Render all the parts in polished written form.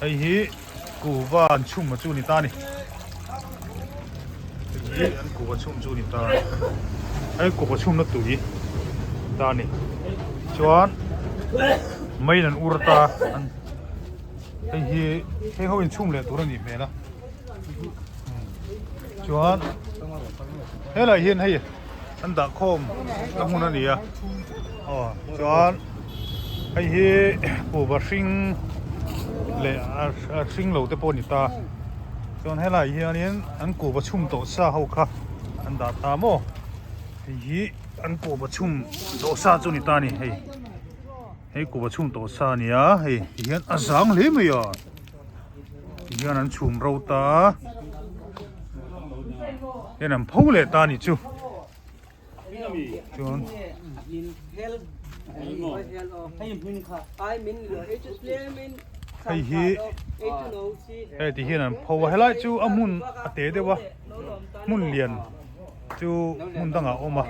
Hei hi kuhva an chhum a chu ni ta a ni. Hei hi an kuhva chhum chu ni ta a ni. Hei kuhva chhumna tui ni ta a ni. Chuan mei an ur ta an hei hi heng ho in chhum leh tur a nih hmel a. Chuan helai hian hei an dah khawm na hmun a ni a aw chuan hei hi kuhva hring leh a hring lo te pawh a ni ta chuan helai hianin an kuhva chhum tawh sa ho kha an dah ta maw hei hi an kuhva chhum tawh sa chu a ni ta a ni hei hei kuhva chhum tawh sa a ni a hei tihian a zang hle mai a. Tihian an chhum ro ta a, hian an pho leh ta a ni chu. Chuan hei hi hei ti hian an pho a, helai chu a hmun a te deuh a, hmun lian chu hmun dangah a awm a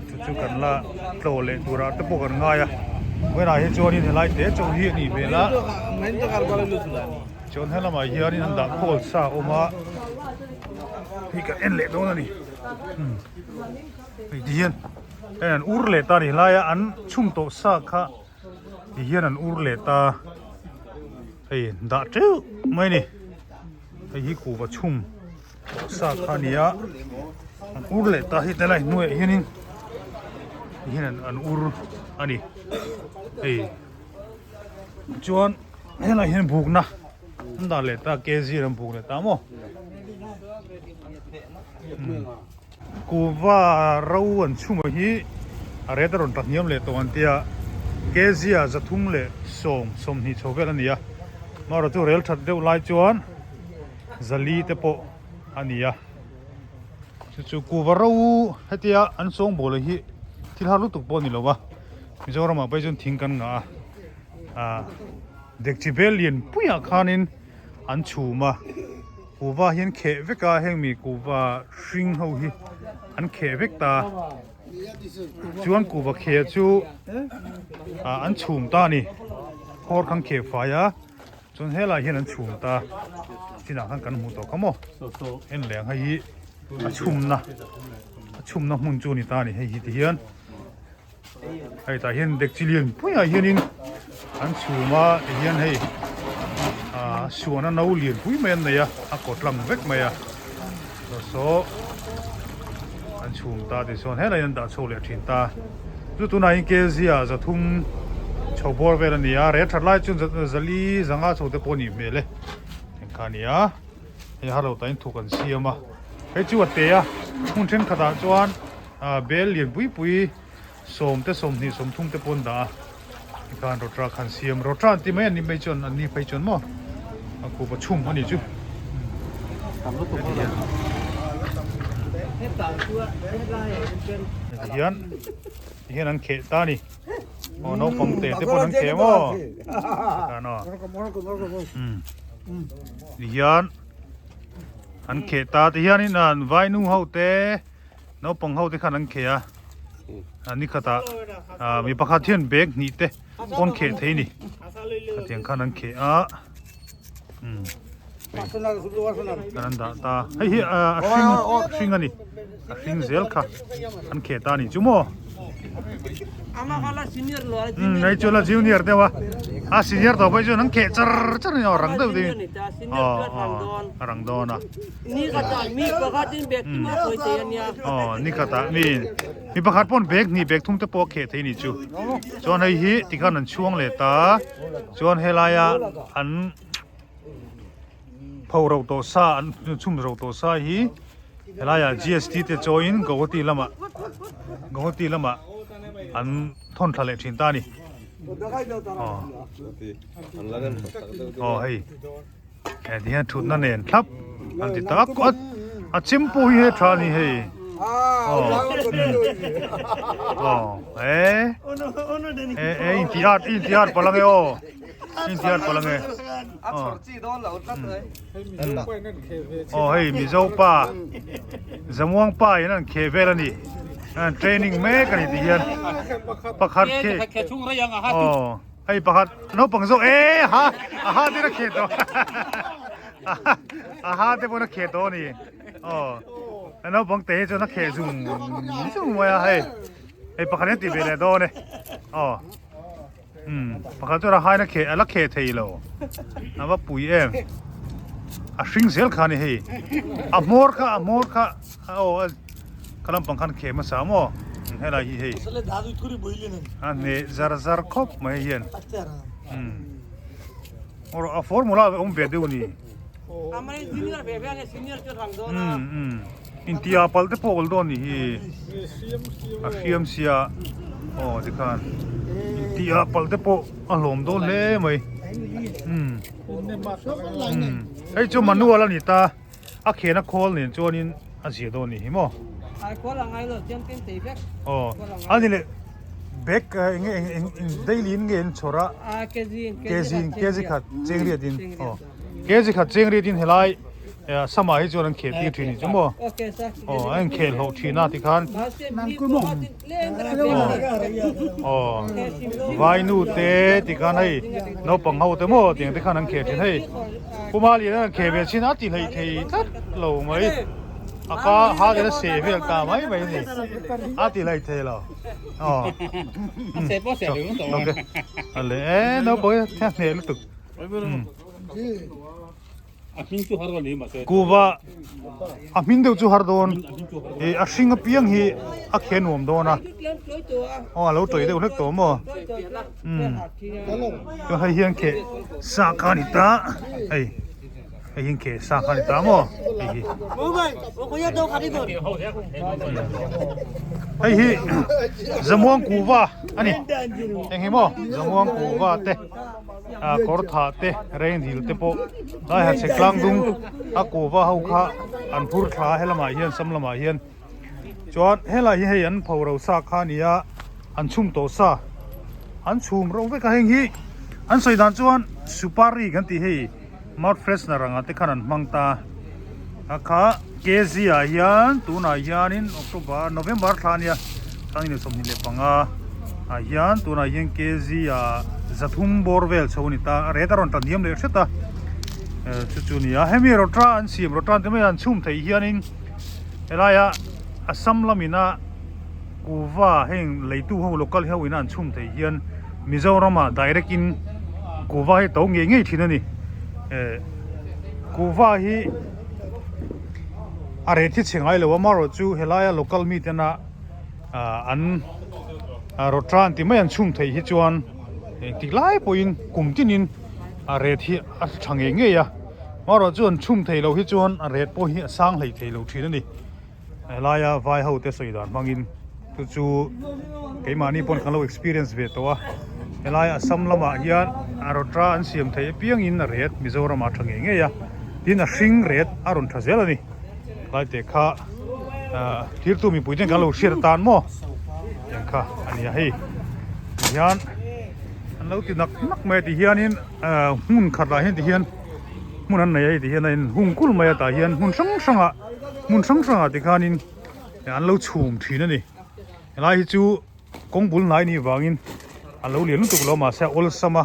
chu chu kan la tlawh leh turah te pawh kan ngai a vawiinah hi chuanin helai te chauh hi a nih hmel a chuan helamah hianin an dah khawl sa a awm a hei kan en leh dawn a ni hei ti hian hei an ur leh ta a ni helaia an chhum tawh sa kha ti hian an ur leh ta hei dah teuh mai a ni hei hi kuhva chhum. Sa kha a ni a an ur leh ta hi helai hnuaiah hianin tihian an ur a ni hei chuan helai hian bukna an dah leh ta kg an buk leh ta maw kuhva ro an chhum ah hi a ret a rawn ta hniam leh tawh an tia kg ah zathum leh 20 chho vel a ni a amaherawhchu rel that deuh lai chuan. Zali te pawh a ni a chu chu kuhva ro hetia an sawngbawl hi thil har lutuk pawh a ni lo a Mizoram ah pawh hi chuan thing kan ngah a ah dekchi bel lian puiah khanin an chhum a kuhva hian kheh vek a heng mi kuhva hring ho hi an kheh vek ta chuan kuhva kheh chu ah an chhum ta a ni khawr khan kheh fai a. Chuan helai hian an chhum ta chinah khan kan hmuh tawh kha maw en leh ang hei hi a chhumna a chhumna hmun chu a ni ta a ni hei hi ti hian hei tah hian dekchi lian puiah hianin an chhum a ti hian hei ah suana no lian pui mai an nei a a kawt lang vek mai a saw an chhum ta tichuan helai hian an dah chho leh thin ta. Chu tunah hian Kezia 300 chho bawr vel a ni a, rel that lai chuan 400 500 chho te pawh a nih hmel e. Eng kha a ni a, hei har lo tahin thuk an siam a. Hei chu a te a, hmun thenkhatah chuan bel lian pui pui 10 te 20 30 te pawh an dah a. Tikhan rawtra khan siam, rawtra an ti mai an ni mai chuan an ni phei chuan maw a khupa chhum a ni chu. Heti hian ti hian an kheh ta a ni. Aw naupang te te pawn an kheh maw tikhan aw. Ti hian an kheh ta ti hianin an vainu ho te Naupang ho te khan an kheh a, a ni khatah ah mi pakhat hian bag hnih te pawn kheh thei a ni khatiang khan an kheh a umm kan an dah ta hei hi a hring a hring a ni a hring zel kha an kheh ta a ni chu maw. Umm hei chu la junior deuh a a senior tawh pawh hi chuan an kheh char char a ni aw rang deuh deuhin aw aw a rang dawn a. Aw ni khatah mi mi pakhat pawn bag hnih bag thum te pawh a kheh thei a ni chu chuan hei hi tikhan an chhuang leh ta chuan helaia an pho ro tawh sa an chhum ro tawh sa hi helaiah GST te chawiin Guwahati lamah Guwahati lamah an thawn thla leh thin ta a ni aw aw hei he ti hian thutna nen thlap an ti ta a a chim pawh hi he tha a ni hei aw aw e e inti art inti art palang e aw. Intiar pawh lang e. Aw hei Mizo pa Zamuang pa in an kheh vel a ni. An training mek a ni ti hian pakhat khi. Aw. Hei pakhat naupang zawk e ha a ha te na kheh tawh a ha te pawh na kheh tawh a ni aw naupang te hi chuan a kheh zung zung mai a hei hei pakhat hian ti ve leh dawn e aw um pakhat chuan a hain a kheh a la kheh thei lo a va pui em a hring zel kha a ni hei a hmawr kha a hmawr kha aw Ka lampang khan khem hmasa maw helai hi hei a hneh zar zar khawp mai hei hian a formula awm ve deuh ni intia pal te pawh awl dawn ni hi a hriam sia aw tikhan intia pal te pawh a hlawm dawn hle mai hei chu manual a ni ta. A khena khawl nen chuanin a zia dawn ni hi maw? Ai khawl a ngai lo chiam tin tei vek. Aw a ni leh bag eng nge eng eng eng daily in nge an chhawr a? A kg in kg in kg khat cheng riat in aw kg khat cheng riat in helai sama hi chuan an kheh tir thin ni chu maw? Aw a inkheh hlawh thin a tikhan aw vainu te tikhan hei naupang ho te maw tiang te khan an kheh thin hei. Puma lian an kheh ve chin a ti hlei thei tlat lo mai a ka ha ten a seh vel ta mai mai a ni a ti hlei thei lo aw ok a le e naupang hi a hneh lutuk kuva a hming deuh chu har dawn ih a hring apiang hi a kheh nuam dawn a aw a lo tawih deuh hlek tawh maw. Chuan hei hian kheh sa kha a ni ta hei hei hian kheh sa kha a ni ta maw hei hi hei hi zamuang kuhva a ni eng hi maw zamuang kuhva te ah kawr thah te rengdil te pawh lai ha chhe tlang dung a kuhva ho kha an phur thla a helamah hian sam lamah hian Chuan helai hi hei an pho ro sa kha a ni a, an chhum tawh sa, an chhum ro vek a heng hi an sawi dan chuan supari kan tih hei mouth freshener anga te khan an hmang ta a kha kg ah hian tunah hianin October November thla a nia 25 ah hian tunah hian kg ah zathum bawr vel chho a ni ta a ret a rawn tla hniam leh hret a chu chu a ni a hemi rawta an siam rawta an ti mai a an chhum theih hianin. Helaia Assam lamina kuhva heng leitu ho local ho ina an chhum theih hian Mizoramah direct in kuhva hi to ngei ngei thin a ni. Eh kuhva hi a reh thi chhe ngai lo a amaherawhchu helaia local mi tena an rawta an ti mai an chhum theih hi chuan engtik lai pawhin kum tinin a ret hi a tha ngei ngei a. Marawh chu an chhum thei lo hi chuan a ret pawh hi a sang hlei thei lo thin a ni. Helaia vai ho te sawi dan hmangin chu chu keimahni pawn kan lo experience ve tawh a. Helai Assam lamah hian a rawta an siam theih apiangin a ret Mizoram ah tha ngei ngei a, tin a hring ret a rawn tha zel a ni. Helai te kha thirtu mipui ten kan lo hriat atan maw tiang kha a ni a hei. Tihian an lo ti nak nak mai a tihianin. Hmun khat ah hian ti hian hmun an nei a hei ti hian a in hung kul mai a tah hian hmun hrang hrang ah hmun hrang hrang ah ti khanin an lo chhum thin a ni helai hi chu kawng bul hnai nih vangin a lo lian lutuk lo mahse a awlsam a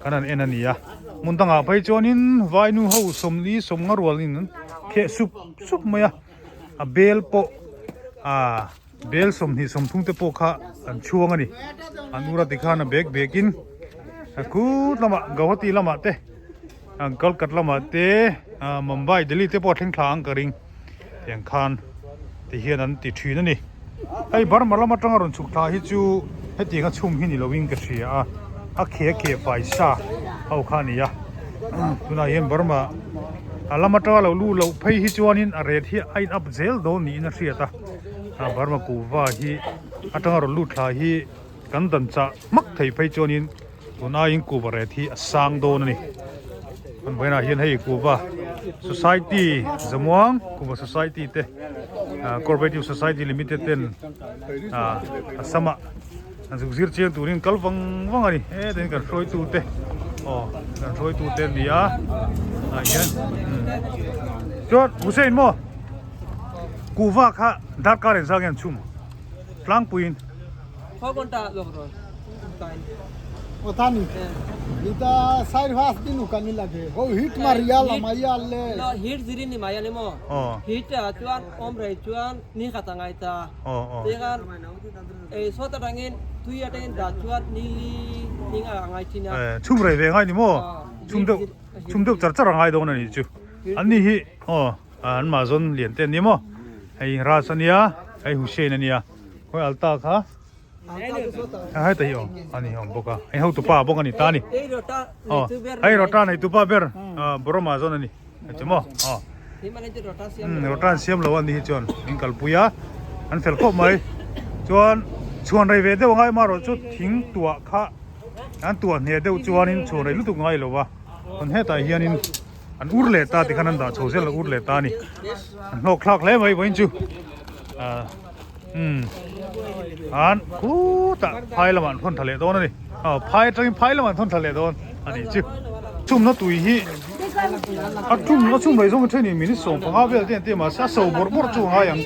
kan han en a ni a hmun dangah phei chuanin vainu ho sawmli sawmnga rualin an kheh sup sup mai a a bel pawh ah Bel 23 te pawh kha an chhuang a ni. An ura tikhan a bek bekin a kut lamah Guwahati lamah te Kolkata lamah te Mumbai Delhi te pawh a thleng thla ang ka ring tiang khan ti hian an ti thin a ni. Hei Burma lam atanga rawn chhuk thla hi chu hetiang a chhum hi ni lovin ka hria a, a kheh a kheh fai sa ho kha a ni a. Tunah hian Burma a lam atanga lo lu loh phei hi chuanin a ret hi a in up zel dawn niin a hriat a. A Burma kuhva hi atanga rawn lut thla hi kan dan chah hmak thei phei chuanin tun aiin kuhva ret hi a sang dawn a ni. Kan vawiinah hian hei kuhva society Zamuang kuhva society te cooperative society limited ten a sama an zuk zir chiang turin kal vang vang a ni. Hetin kan hruaitu te aw kan hruaitu te an ni a ah hian chuan Hussein maw. Kuhva kha darkar engzah nge an chhum tlangpuiin? Khaw ghanta lawk rawn tain. ওথানি এটা চার পাঁচ দিন ওখানে লাগে ও হিট মারিয়া লামাইয়া আনলে No, hit ziri ni maya lemo. Oh. Hit a chuan om rei chuan ni khatangai ta. Oh oh Tiyan e sota tangin tui atangin da chuan nili ninga angai thina. Eh chhum rei ve ngai ni maw chhum deuh chhum deuh char char a ngai dawn a nih chu an ni hi aw an mahzawn lian te an ni maw hei Raj a nia hei Hussain a nia khawi alta kha heta hi awm a ni awm bawk a hei hotupa bawk a ni ta a ni aw hei rota nei tupa ber bawr amahzawn a ni chu maw aw rota an siam lo a ni hi chuan min kalpui a an fel khawp mai chuan chhuan rei ve deuh a ngai amaherawh chu thing tuah kha an tuah hneh deuh chuanin chhuan rei lutuk ngai lo va chuan hetah hianin an ur leh ta tikhan an dah chho zel a ur leh ta a ni an hlawk thlak hle mai vawiin chu ah umm an khutah phai lamah an thawn thla leh dawn a ni aw phai atangin phai lamah an thawn thla leh dawn a nih chu chumna tui hi a tum a chum rei zawng a then in minute 15 vel te an ti a mahse a so bawrh bawrh chu a ngai ang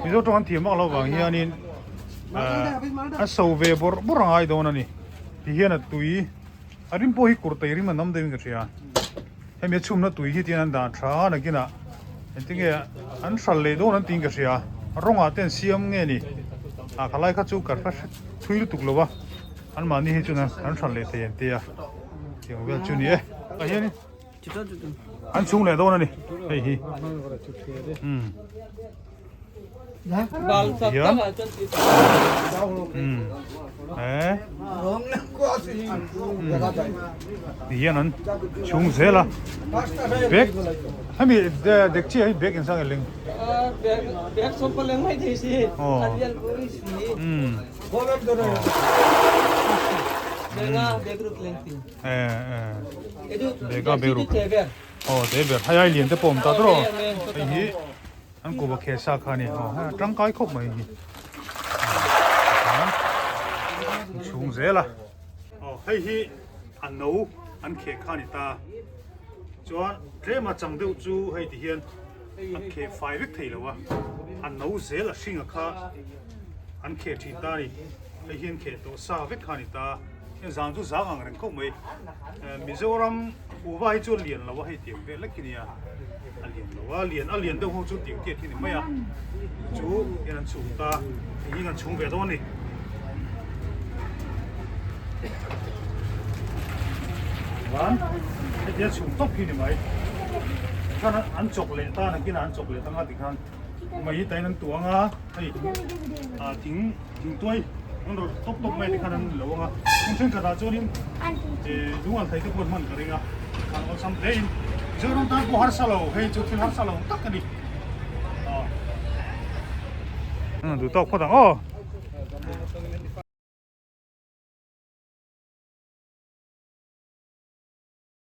mizo tawng an thiam vak loh vang hianin ah a so ve bawrh bawrh a ngai dawn a ni ti hian a tui a rim pawh hi kur tei rim a nam deuhin ka hria hemi a chhumna tui hi tian an dan tha a nakinah engtinge an hral leh dawn an tiin ka hria rawngah te an siam nge ni ah khalai kha chu ka hre thui lutuk lo va anmahni hi chuan an hral leh thei an tia tiang vel chu ni e tah hianin an chhung leh dawn a ni hei hi umm. Hian eh hian an chhung zel a bag hemi dek chiah hi bag engzah nge leng eh eh bag a bag ruk aw te ber hei ai lian te pawh a awm ta tawh hei hi. An kuhva kheh sa kha a ni aw hei a tangkai khawp mai hi an chhung zel a aw hei hi a no an kheh kha a ni ta chuan tlem a chang deuh chu hei ti hian a kheh fai vek thei lo a a no zel a hringa kha an kheh thin ta a ni hei hian kheh tawh sa vek kha a ni ta heng zang chu zang ang reng khawp mai Mizoram kuhva hi chu a lian lo a hei tiang vel lek hi nia a lian lo a lian a lian deuh ho chu tiang tiat hi ni mai a chu hian an chhung ta hei hi an chhung ve dawn a ni. Chuan hetia chhung tawp hi ni mai chuan an chawk leh ta nakinah an chawk leh ta nga tikhan mai tain an tuang a hei ah thing Thingtuai an rawlh tawp tawp mai tikhan an lo ang a, hmun thenkhatah chuanin eh lungal thei te pawh an hman ka ring a, khan awlsam hle in Mizoram tan pawh harsa lo hei chu thil harsa lo tak a ni. Aw. Duh tawk phawt ang aw.